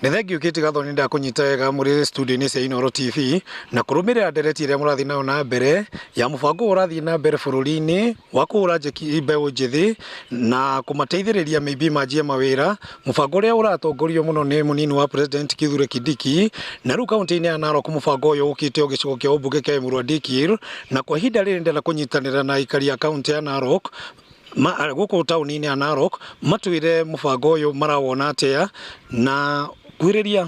Nĩ thengiũ Kate Gathoni ndakũnyita wega mũrĩ studio-inĩ cia Inooro TV na kũrũmĩrĩra ndereti ĩrĩa mũrathiĩ nayo na mbere ya mũbango ũrathiĩ na mbere bũrũri-inĩ wa kũhũra njeki mbeũ njĩthĩ na kũmateithĩrĩria maybe manjie mawĩra, mũbango ũrĩa ũratongorio mũno nĩ mũnini wa president Kithure Kindiki. Na rĩu kaunti-inĩ ya Narok mũbango ũyũ ũkĩte o gĩcigo kĩa ũmbunge kĩa Emurua Dikirr, na kwa ihinda rĩrĩ ndĩrenda kũnyitanĩra na aikari a kaunti ya Narok ma, gũkũ taũni-inĩ ya Narok matwĩre mũbango ũyũ marawona atĩa, na kuhĩrĩria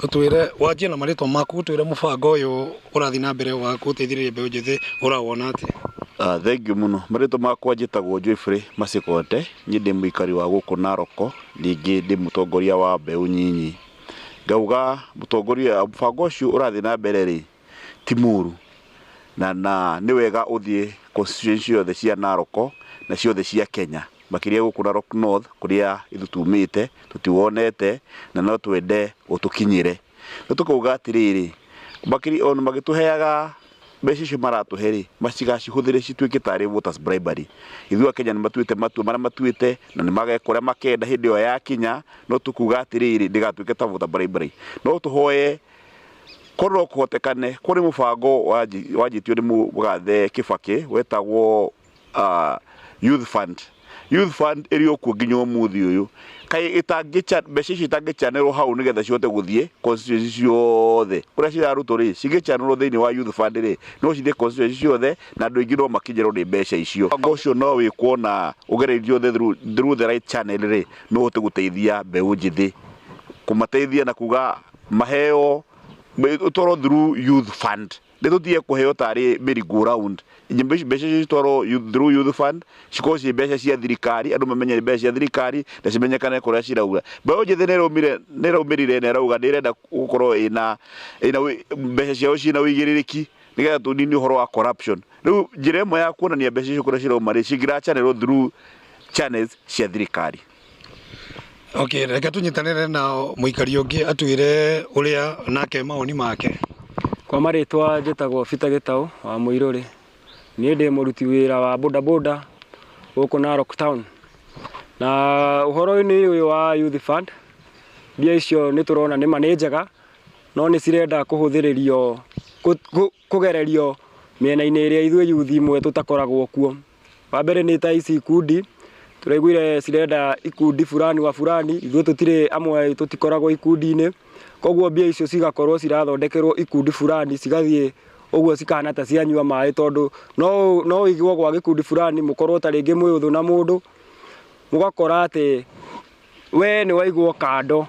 ũtwĩre wanjie na marĩtwa maku, ũtwĩre mũbango ũyũ ũrathiĩ na mbere wa gũteithĩrĩria mbeũ njĩthĩ ũrawona atĩa. Thengiũ mũno. Marĩtwa makwa njĩtagwo Geoffrey Masikonte, niĩ ndĩ mũikari wa gũkũ Narok, ningĩ ndĩ mũtongoria wa mbeũ nyinyi. Ngauga mũtongoria, mũbango ũcio ũrathiĩ na mbere rĩ, ti mũru na na nĩ wega ũthiĩ constituency ciothe cia Narok na ciothe cia Kenya, makĩria gũkũ Narok North kũrĩa ithuĩ tumĩte tũtiwonete na no twende ũtũkinyĩre. Rĩu tũkauga atĩrĩrĩ, makĩria ona magĩtũheaga mbeca icio maratũhe rĩ, matigacihũthĩre cituĩke tarĩ voters bribery. Ithuĩ Akenya nĩ matuĩte matua marĩa matuĩte na nĩ mageka ũrĩa makenda hĩndĩ ĩyo yakinya, no tũkuga atĩrĩrĩ, ndĩgatuĩke ta voter bribery. No tũhoye korwo no kũhotekane kũrĩ mũbango wanjĩtio nĩ mũgathe Kibaki wetagwo Youth Fund. Youth Fund ĩrĩ o kuo nginya ũmũthĩ ũyũ. Kaĩ ĩtangĩcha mbeca icio itangĩchanĩrwo hau nĩgetha cihote gũthiĩ constituency ciothe. Kũrĩa cirarutwo rĩ, cingĩchanĩrwo thĩinĩ wa Youth Fund rĩ, no cithiĩ constituency ciothe na andũ aingĩ no makinyĩrwo nĩ mbeca icio. Mũbango ũcio no wĩkwo na ũgererio through the right channel rĩ, no ũhote gũteithia mbeũ njĩthĩ. Kũmateithia na kuga maheo ũtwarwo through Youth Fund. Nĩ tũtige kũheo tarĩ merry go round. Mbeca icio citwarwo through Youth Fund, cikorwo ciĩ mbeca cia thirikari, andũ mamenye nĩ mbeca cia thirikari na cimenyekane kũrĩa ciraura. Mbeũ njĩthĩ nĩ ĩraumire nĩ ĩraumĩrire na ĩrauga nĩ ĩrenda gũkorwo ĩna ĩna mbeca ciao ciĩna ũigĩrĩrĩki nĩgetha tũnine ũhoro wa corruption. Rĩu njĩra ĩmwe ya kuonania mbeca icio kũrĩa cirauma rĩ, cingĩrachanĩrwo through channels cia thirikari. Okay, reke tũnyitanĩre na mũikari ũngĩ atwĩre ũrĩa nake mawoni make. Kwa marĩtwa njĩtagwo Peter Gĩtaũ wa Mũirũrĩ. Niĩ ndĩ mũruti wĩra wa bodaboda gũkũ Narok town. Na ũhoro-inĩ ũyũ wa Youth Fund, mbia icio nĩ tũrona nĩma nĩ njega, no nĩ cirenda kũhũthĩrĩrio kũgererio mĩena-inĩ ĩrĩa ithuĩ youth imwe tũtakoragwo kuo. Wa mbere nĩ ta ici ikundi, tũraiguire cirenda ikundi fulani wa fulani, ithuĩ tũtirĩ amwe tũtikoragwo ikundi-inĩ, koguo mbia icio cigakorwo cirathondekerwo ikundi fulani cigathiĩ ũguo cikahana ta cianyua maĩ, tondũ no no ũigwo gwa gĩkundi fulani mũkorwo ta rĩngĩ mwĩ ũthũ na mũndũ, mũgakora atĩ we nĩ waigwo kando,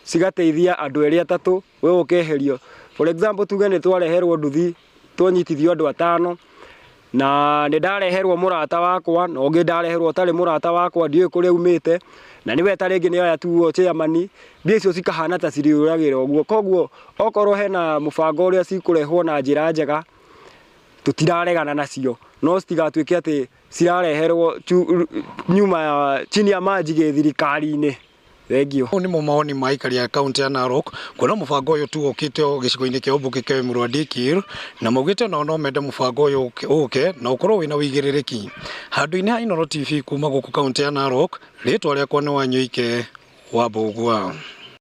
cigateithia andũ erĩ atatũ, we ũkeherio. For example tuge nĩ twareherwo nduthi, twanyitithio andũ atano, na nĩ ndareherwo mũrata wakwa na ũngĩ ndareherwo ũtarĩ mũrata wakwa, ndiũĩ kũrĩa aumĩte, na nĩwe ta rĩngĩ nĩ atuo chairman, mbia icio cikahana ta cirĩũragĩra ũguo. Koguo okorwo hena mũbango ũrĩa cikũrehwo na njĩra njega, tũtiraregana nacio, no citigatuĩke atĩ cirareherwo nyuma ya chini ya maji gĩthirikari-inĩ. Thengiũ. Mau nĩmo mawoni ma aikari a kaunti ya Narok kuona mũbango ũyũ tu ũkĩte o gĩcigo-inĩ kĩa ũmbunge kĩa Emurua Dikirr, na maugĩte onao no mende mũbango ũyũ ũke na ũkorwo wĩna ũigĩrĩrĩki. Handũ-inĩ ha Inooro TV kuma gũkũ kaunti ya Narok, rĩtwa rĩakwa nĩ Wanyoike wa Mbũgua.